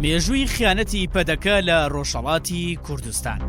مێژووی خیانەتی پەدەکە لە ڕۆژهەڵاتی کوردستان.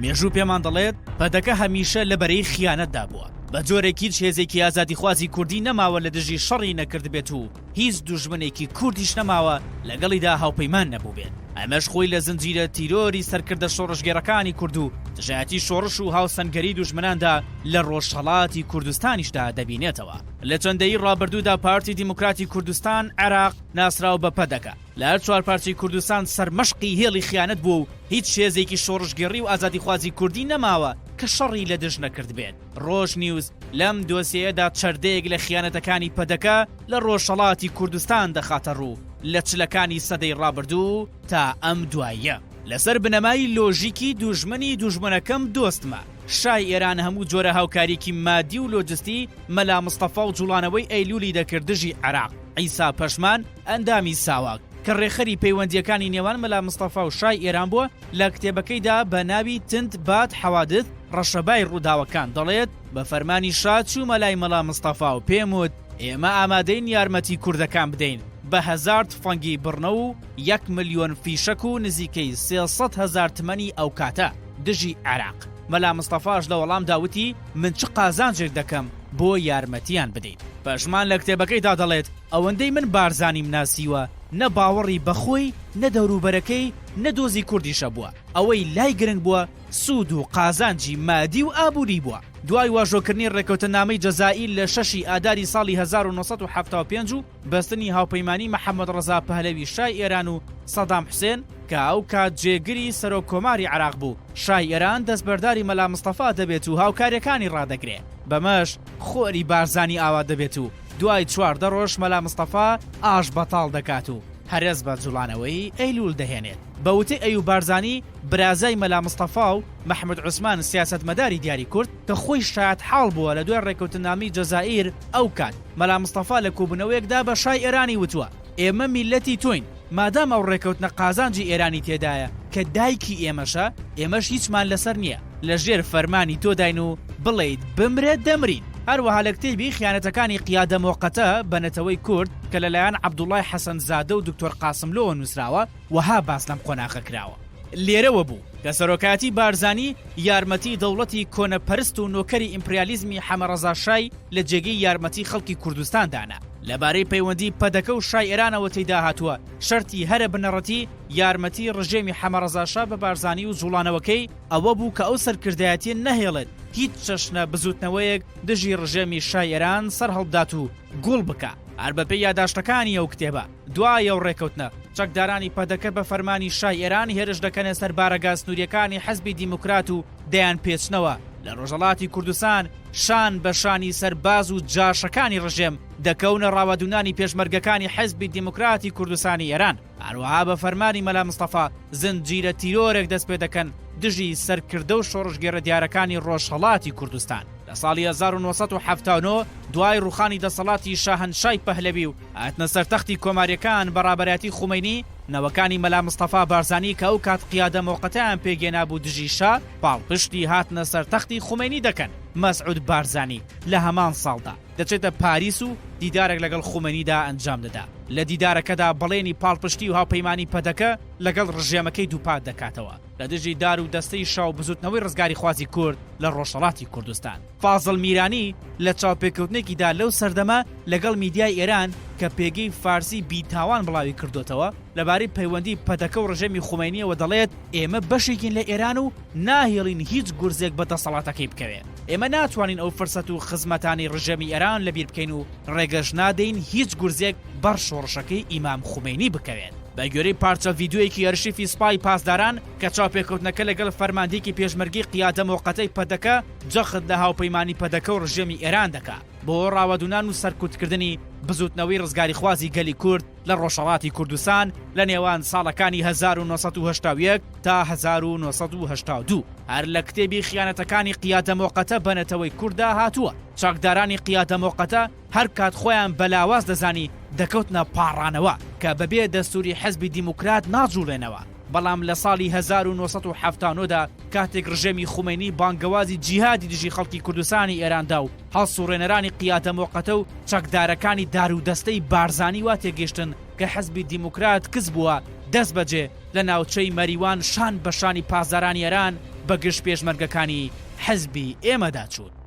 مێژوو پێمان دەڵێت پەدەکە هەمیشە لە بەرەی خیانەتدا بووە، بە جۆرێک هیچ هێزێکی ئازادیخوازی کوردی نەماوە لە دژی شەڕی نەکردبێت و هیچ دوژمنێکی کوردیش نەماوە لەگەڵیدا هاوپەیمان نەبووبێت، ئەمەش خۆی لە زنجیرە تیرۆری سەرکردە شۆڕشگێڕەکانی کورد و دژایەتی شۆڕش و هاوسەنگەری دوژمناندا لە ڕۆژهەڵاتی کوردستانیشدا دەبینێتەوە. لە چەند دەیەی ڕابردوودا پارتی دیموکراتی کوردستان، عێراق، ناسراو بە پەدەکە، لە هەر چوارپارچەی کوردستان سەرمەشقی هێڵی خیانەت بووە و هیچ هێزێکی شۆڕشگێڕی و ئازادیخوازی کوردی نەماوە کە شەڕی لە دژ نەکردبێت. ڕۆژ نیوز لەم دۆسیەیەدا چەردەیەک لە خیانەتەکانی پەدەکە لە ڕۆژهەڵاتی کوردستان دەخاتە ڕوو لە چلەکانی سەدەی ڕابردوو تا ئەم دواییە. لەسەر بنەمای لۆژیکی دوژمنی دوژمنەکەم دۆستمە، شای ئێران هەموو جۆرە هاوکاریەکی مادی و لۆجستی مەلا مستەفا و جوڵانەوەی ئەیلولی دەکرد دژی عێراق. عیسا پەشمان، ئەندامی ساواک، کە ڕێکخەری پەیوەندییەکانی نێوان مەلا مستەفا و شای ئێران بووە، لە کتێبەکەیدا بە ناوی تند باد حوادث، ڕەشەبای ڕووداوەکان، دەڵێت، بە فەرمانی شا چوومە لای مەلا مستەفا و پێم وت، ئێمە ئامادەین یارمەتی کوردەکان بدەین بە هەزار تفەنگی بڕنەو و یەک ملیۆن فیشەک و نزیکەی 300 هەزار تمەنی ئەوکاتە دژی عێراق. مەلا مستەفاش لە وەڵامدا وتی، من چ قازانجێک دەکەم بۆ یارمەتیان بدەین؟ پەشمان لە کتێبەکەیدا دەڵێت، ئەوەندەی من بارزانیم ناسیوە، نە باوەڕی بە خۆی، نە دەوروبەرەکەی، نە دۆزی کوردیش هەبووە، ئەوەی لای گرنگ بووە سوود و قازانجی مادی و ئابووری بووە. دوای واژۆکردنی ڕێککەوتننامەی جەزائیر لە شەشی ئاداری ساڵی 1975 و بەستنی هاوپەیمانی محەمەد ڕەزا پەهلەوی شای ئێران و سەدام حوسێن کە ئەو کات جێگری سەرۆک کۆماری عێراق بوو، شای ئێران دەستبەرداری مەلا مستەفا دەبێت و هاوکارییەکانی ڕادەگرێ، بەمەش خۆری بارزانی ئاوا دەبێت و دوای 14 ڕۆژ مەلا مستەفا ئاش بەتاڵ دەکات و هەرەس بە جوڵانەوەی ئەیلول دەهێنێت. بە وتەی ئەیوب بارزانی برازای مەلا مستەفا و مەحمود عوسمان سیاسەتمەداری دیاری کورد کە خۆی شایەتحاڵ بووە لە دوای ڕێککەوتننامەی جەزائیر ئەو کات مەلا مستەفا لە کۆبوونەوەیەکدا بە شای ئێرانی وتووە ئێمە میللەتی تۆین مادام ئەو ڕێککەوتنە قازانجی ئێرانی تێدایە کە دایکی ئێمەشە ئێمەش هیچمان لەسەر نییە لە ژێر فەرمانی تۆداین و بڵێیت بمرە دەمرین. هەروەها لە کتێبی، خیانەتەکانی قیادە مۆقەتە بە نەتەوەی کورد، کە لەلایەن عەبدوڵای حەسەن زادە و دکتۆر قاسملۆوە نووسراوە، وەها باس لەم قۆناغە کراوە. لێرەوە بوو کە سەرۆکایەتی بارزانی یارمەتی دەوڵەتی کۆنەپەرست و نۆکەری ئیمپریالیزمی حەمەڕەزا شای لە جێگەی یارمەتی خەڵکی کوردستان دانا. لەبارەی پەیوەندی پەدەکە و شای ئێرانەوە تێیدا هاتووە، شەرتی هەرە بنەڕەتی یارمەتی ڕژێمی حەمەڕەزا شا بە بارزانی و جوڵانەوەکەی ئەوە بوو کە ئەو سەرکردایەتیە نەهێڵێت هیچ چەشنە بزوتنەوەیەک دژی ڕژێمی شای ئێران سەرهەڵبدات و گوڵ بکا. هەر بەپێی یاداشتەکانی ئەو کتێبە، دوای ئەو ڕێکەوتنە، چەکدارانی پەدەکە بە فەرمانی شای ئێران هێرش دەکەنە سەر بارەگا سنوورییەکانی حزبی دیموکرات و دەیانپێچنەوە لە ڕۆژهەڵاتی کوردستان شان بە شانی سەرباز و جاشەکانی ڕژێم دەکەونە ڕاوەدوونانی پێشمەرگەکانی حزبی دیموکراتی کوردستانی ئێران. هەروەها بە فەرمانی مەلا مستەفا زنجیرە تیرۆرێک دەست پێ دەکەن دژی سەرکردە و شۆڕشگێڕە دیارەکانی ڕۆژهەڵاتی کوردستان. لە ساڵی 1979 دوای ڕووخانی دەسەڵاتی شاهەنشای پەهلەوی و هاتنە سەر تەختی کۆمارییەکان بە ڕابەرایەتی خومەینی، نەوەکانی مەلا مستەفا بارزانی کە ئەو کات قیادە مۆقەتەیان پێکهێنابوو دژی شا، پاڵپشتی هاتنە سەر تەختی خومەینی دەکەن. مەسعود بارزانی لە هەمان ساڵدا دەچێتە پاریس و دیدارێک لەگەڵ خومەینیدا ئەنجام دەدا. لە دیدارەکەدا بەڵێنی پاڵپشتی و هاوپەیمانی پەدەکە لەگەڵ ڕژێمەکەی دووپات دەکاتەوە لە دژی دار و دەستەی شا و بزوتنەوەی ڕزگاریخوازی کورد لە ڕۆژهەڵاتی کوردستان. فازڵ میرانی لە چاوپێکەوتنێکیدا لەو سەردەمە لەگەڵ میدیای ئێران کە پێگەی فارسی بیتاوان بڵاوی کردۆتەوە لەبارەی پەیوەندی پەدەکە و ڕژێمی خومەینیەوە دەڵێت ئێمە بەشێکین لە ئێران و ناهێڵین هیچ گورزێک بە دەسەڵاتەکەی بکەوێ. ئێمە ناتوانین ئەو فرسەت و خزمەتانەی ڕژێمی ئێران لەبیر بکەین و ڕێگەش نادەین هیچ گورزێک بەر شۆڕشەکەی ئیمام خومەینی بکەوێت. بە گوێرەی پارچە ڤیدیۆیەکی ئەرشیفی سپای پاسداران کە چاوپێکەوتنەکە لەگەڵ فەرماندەیەکی پێشمەرگەی قیادە مۆقەتەی پەدەکە جەخت لە هاوپەیمانی پەدەکە و ڕژێمی ئێران دەکا بۆ ڕاوەدوونان و سەرکوتکردنی بزووتنەوەی ڕزگاریخوازی گەلی کورد لە ڕۆژهەڵاتی کوردستان لە نێوان ساڵەکانی 1981 تا 1982. هەر لە کتێبی خیانەتەکانی قیادە مۆقەتە بە نەتەوەی کورددا هاتووە، چەکدارانی قیادە مۆقەتە هەر کات خۆیان بە لاواز دەزانی دەکەوتنە پاڕانەوە کە بەبێ دەستووری حزبی دیموکرات ناجوڵێنەوە، بەڵام لە ساڵی 1979 دا کاتێک ڕژێمی خومەینی بانگەوازی جیهادی دژی خەڵکی کوردستانی ئێران دا و هەڵسوڕێنەرانی قیادە مۆقەتە و چەکدارەکانی دارودەستەی بارزانی وا تێگەیشتن. کە حزبی دیموکرات کز بووە، دەستبەجێ لە ناوچەی مەریوان شان بە شانی پاسدارانی ئێران بە گژ پێشمەرگەکانی حزبی ئێمەدا چوون.